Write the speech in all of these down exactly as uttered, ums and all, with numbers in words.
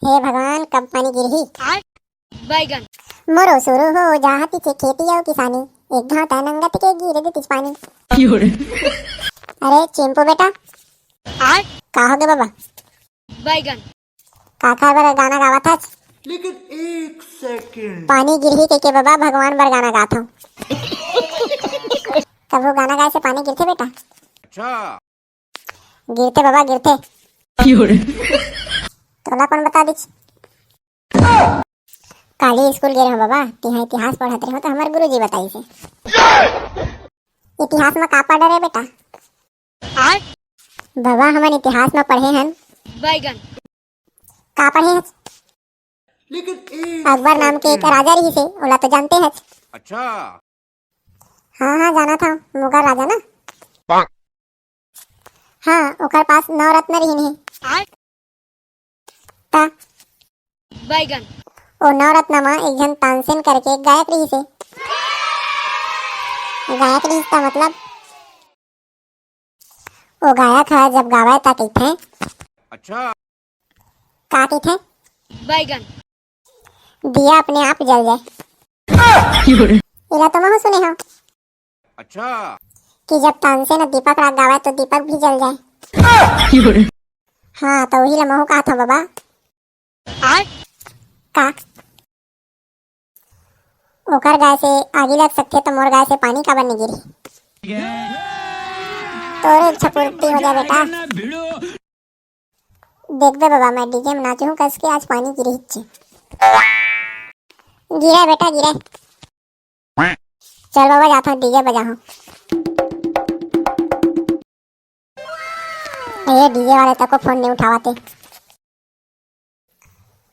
हे भगवान, कब पानी गिरही? बैगन। मोरो सुरू हो जाहत हे खेती अउ किसानी, एक घांटा नंगत के गिर देतिस पानी। अरे चिंपू बेटा। आय। का होगे बबा? बैगन। काखर बर गाना गावत हस? लेकिन एक सेकंड। पानी गिरही कहिके बबा, भगवान बर गाना गात हंव। कभू गाना गाए से पानी गिरथे बेटा? अच्छा। गिरथे बबा, गिरथे। तोला कोन बता दिस? काली स्कूल गे रहेंव बबा, तिहां इतिहास पढ़त रहेंव त हमर गुरुजी बताइस हे। इतिहास म का पढ़े रहे बेटा? आय। बबा, हमन इतिहास म पढ़े हन। बैगन। का पढ़े हस? लेकिन एक अकबर नाम के एक सेकंड। राजा रहिस हे, ओला तो जानते हस। अच्छा। हाँ, हाँ, जानत हंव, मुगल राजा ना। हाँ, ओकर पास नौ रत्न रहिन हे। आय। त बैगन। ओ नौ रत्न म एक झन तानसेन करके गायक रहिस हे। गायक रहिस त मतलब ओ गायक ह जब गावय त कहिथे। अच्छा। का कहिथे? बैगन। दिया अपने आप जल जाए। एला तो महूं सुने हंव। अच्छा। कि जब तानसेन दीपक राग गावय तो दीपक भी जल जाए। हाँ, तो वही ला महूं कहत हंव बबा। आय। का? ओकर गाय से आगी लग सकथे, त मोर गाय से पानी काबर नइ गिरही? तोरो इच्छा पूर्ति हो जाए बेटा। देखबे बबा, मैं डीजे में नाचहूं कस के, आज पानी गिरही। गिरा बेटा, गिरा। चल बबा, जाथंव डीजे बजाहूं। ए डीजे वाले तको फोन नइ उठावत हे।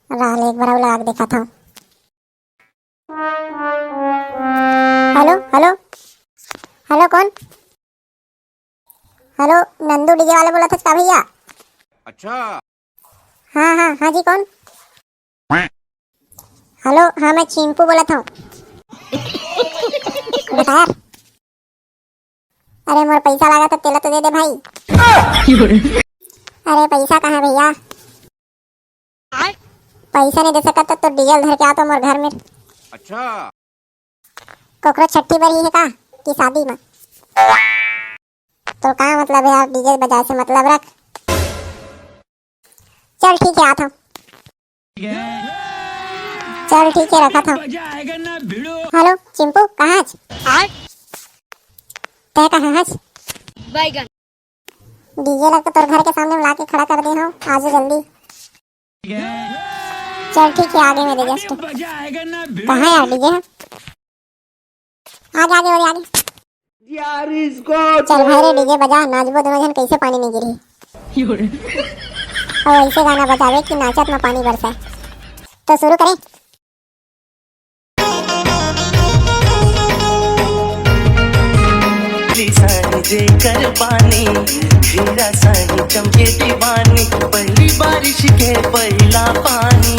राह ले एक बार अउ लगा के देखत हंव। हेलो, हेलो, हेलो, कोन? हेलो, नंदू डीजे वाले बोलत हस का भैया? अच्छा। हाँ, हाँ, हाँ जी, कोन? हेलो, हाँ, मैं चिंपू बोलत हंव। बता यार। अरे, मोर पैसा लागत हे, तेला तो दे दे भाई। अरे, पैसा कहाँ हे भैया? पैसा नइ दे सकत त तो डीजल धर के आ तो मोर घर में। अच्छा। कोकरो छट्ठी बर ही हे का कि शादी में? तो का मतलब हे यार, डीजे बजाए से मतलब रख। चल ठीक हे, आत हंव। चल ठीक हे, रखत हंव। हेलो चिंपू, कहाँ हस? आय। तैं कहाँ हस? बैगन। डीजे ला तो तोर घर के सामने में लाके खड़ा कर दे हंव, आजो जल्दी। चल ठीक हे, आगे मेरे जस्ट। कहाँ हे यार डीजे? आगे, आगे, आगे, आगे। यार इसको चल भाई रे, डीजे बजा, नाचबो दोनों झन, कैसे पानी नहीं गिरी। और ऐसे गाना बजावे कि नाचत में पानी बरसे। तो शुरू करें। सानी जेकर बानी, हीरा सानी चमके दीवानी, पहली बारिश के पहला पानी।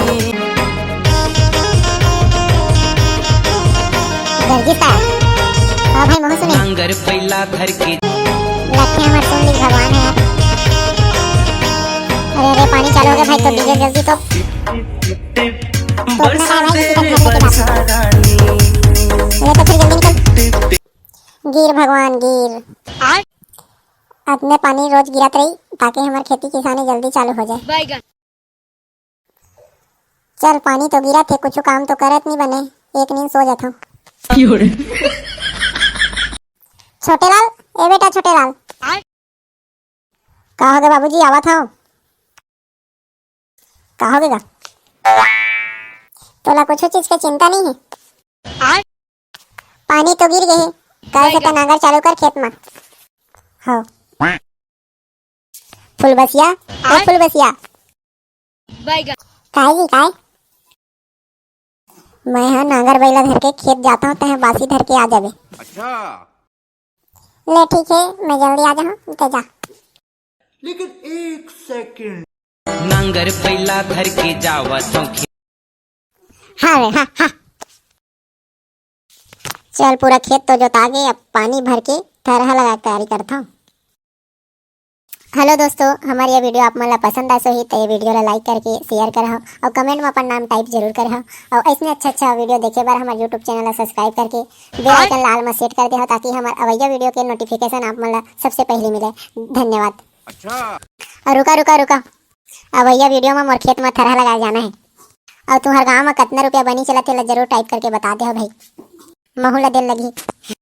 गरजिस का? हाँ भाई, महूं सुने। नांगर बैला धर के। लखे हमर सुन ली भगवान हे यार। अरे, अरे, पानी चालू होगे भाई, तो डीजे जल्दी तो। तो अपना बरसा भाई, किसी का दे घर लेके बरसा जाता। रानी। ये तो फिर जल्दी निकल। गिर भगवान, गिर। आय। अतने पानी रोज गिरत रही, ताकि हमर खेती किसानी जल्दी चालू हो जाए। बैगन। चल, पानी तो गिरत हे, कुछ काम तो करत नहीं बने, एक नींद सो जाथंव। छोटे लाल, ए बेटा छोटे लाल। आय। का होगे बाबूजी, आवत हंव। का होगे गा? तोला कुछ चीज के चिंता नहीं हे? आय। पानी तो गिर गे हे, कल से बैगन। तो नांगर चालू कर खेत में। हो। फुलबसिया, ओ आय। फुलबसिया। बैगन। काय जी, काय? मैं ह नांगर बैला धर के खेत जाथंव, तैं बासी धर के आ जाबे। अच्छा। ले ठीक हे, मैं जल्दी आ जाहूं, तैं जा। लेकिन एक सेकंड। नांगर बैला धर के जावत हंव खेत। हाँ रे, हाँ, हाँ। चल, पूरा खेत तो जोता गे, अब पानी भर के थरहा लगा के तैयारी करथंव। हेलो दोस्तों, हमर ये वीडियो आप मन ला पसंद आइस होही त ये वीडियो ला लाइक करके शेयर करहव अउ कमेंट में अपन नाम टाइप जरूर करहव। अउ ऐसने अच्छा अच्छा वीडियो देखे बर हमर यूट्यूब चैनल ला सब्सक्राइब करके बेल आइकन लाल में सेट कर देहव, ताकि हमर अवइया वीडियो के नोटिफिकेशन आप मन ला सबसे पहले मिले। धन्यवाद। अच्छा। अउ रुका रुका रुका, अवइया वीडियो में मोर खेत में थरहा लगाए जाना है। अउ तुम्हर गांव में कतना रुपया बनी चलत हे, ला जरूर टाइप करके बता देहव भाई, महू ला देल लगही।